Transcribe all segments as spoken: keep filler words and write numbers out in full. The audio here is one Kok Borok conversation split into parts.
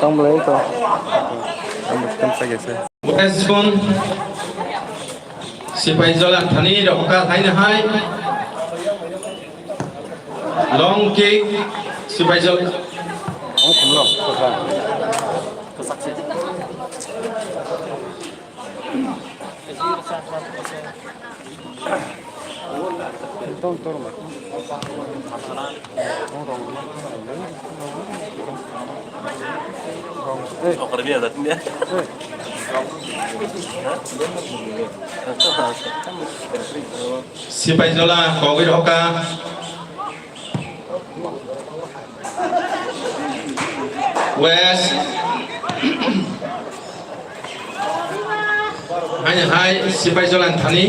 Tong belai to. Ang bwskang sa gese. West Zone, Sipaijala thani rokha haino hai. Long kick, Sipaijala. Sipaijala kogwi rokha. West. Haino hai Sipaijala thani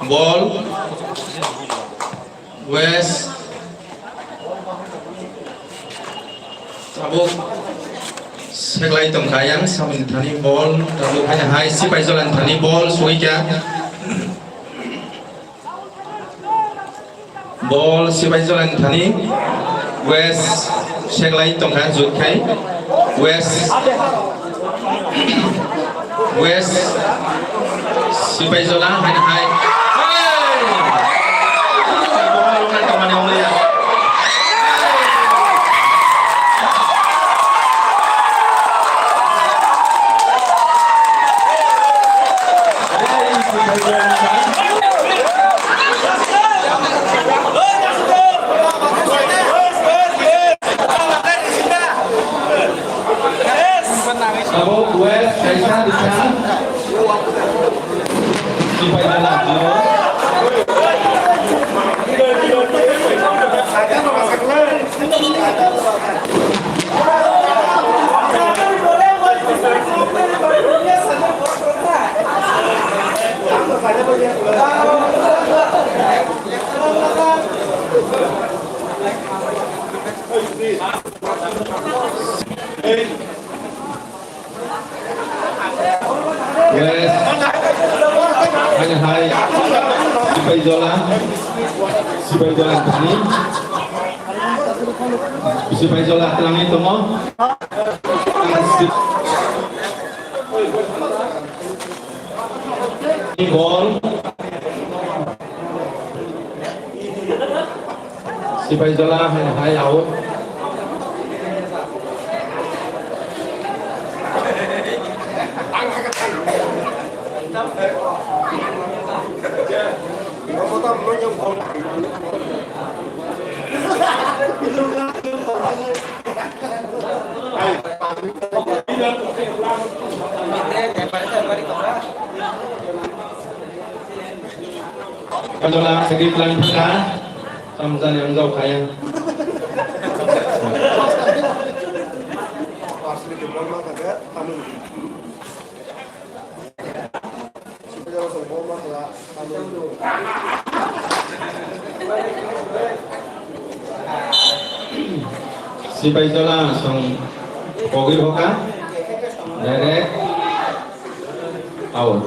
ball. West. Tabuk seklai tongkha yang samuni thani ball. Tabuk haino hai Sipaijala thani ball sugikha. Ball Sipaijala thani. West seklai tongkha jut khai. West. West. Sipaijala haino hai. Hey! Ball wngna tongmani wngya. Abo West kaisa bwsa. Sipaijala. West. Hai, hai. Sipaijala. Sipaijala thani. Sipaijala twlangwi tongo. Ball. Sipaijala hai, hai, out. Kajola, segwi plan pha. Tamjani ang jao kaya. Sipaijala song pogwi hoka. Direct out.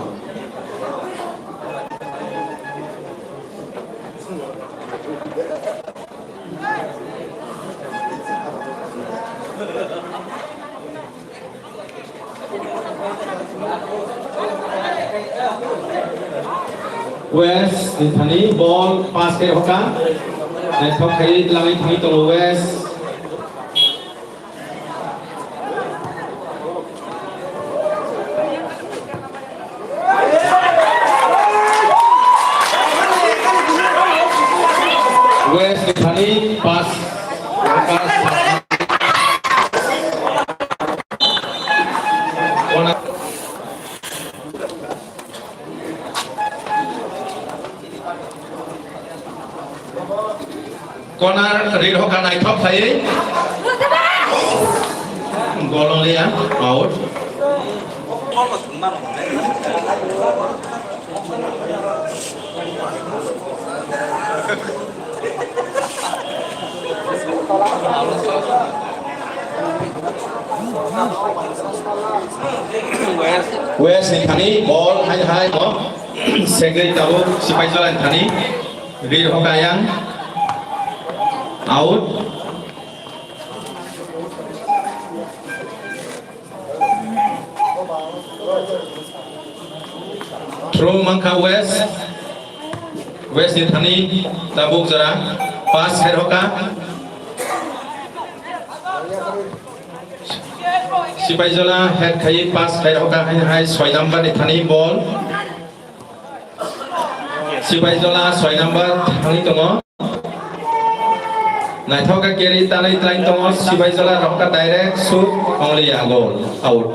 West ni thani ball pass khe hoka. Naithok khai langwi thangwi tongo West. West ni thani pass. Corner, rir hoka naithok khlaiwi. Gol onglia, out. West ni thani ball hai hai mo. Segri tabuk Sipaijala ni thani. Rir Hokayang. Out. Throw mankha West. West ni thani tabuk jora. Pass Herhoka. Sipaijala head khai pass Herhoka hai hai soi number ni thani ball. Sipaijala soi number thangwi tongo. Naithok khe carry tanwi tlai tongo. Sipaijala rokha direct shoot only a goal out.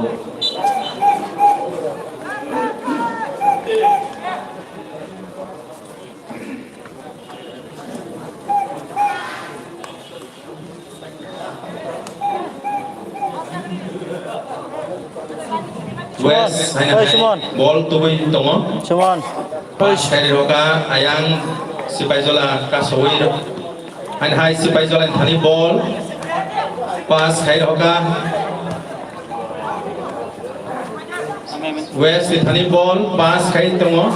West, Suman, hai, oi, hai. Suman. Ball tubui tongo. Suman. Oi. Pass khai roka, ayang Sipaijala kasawi. Hai, hai, Sipaijala thani ball. Pass khai roka. West ni thani ball pass khai tongo.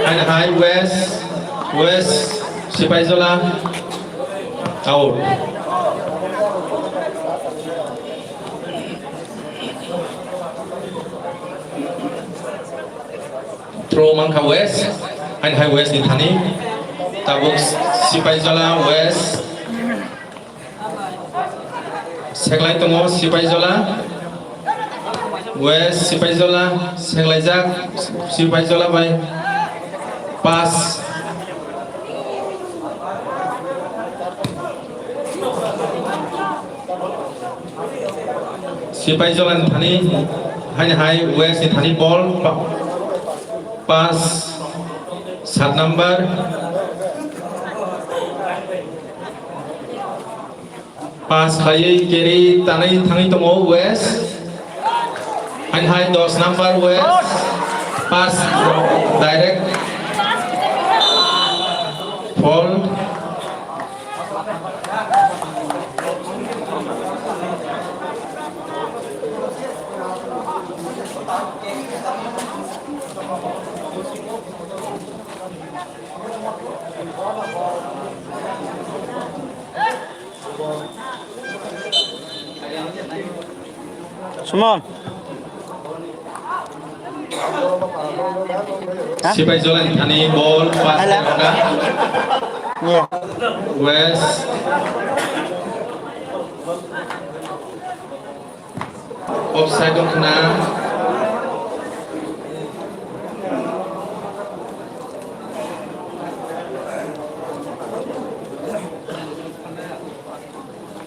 Hai hai West, West Sipaijala out. Throw mankha West. Hai hai West ni thani. Tabuk Sipaijala West. Seglai tongo Sipaijala. West Sipaijala seglaijak Sipaijala bai pass. Sipaijala ni thani hai hai West ni thani ball pa-, pass sat number. Pass khaiwi carry tanwi thangwi tongo West. Hai hai dos number West. Pass direct. Foul. Suman. Ha? Sipaijala ni thani ball pass. Hello. West. Offside wngkha na.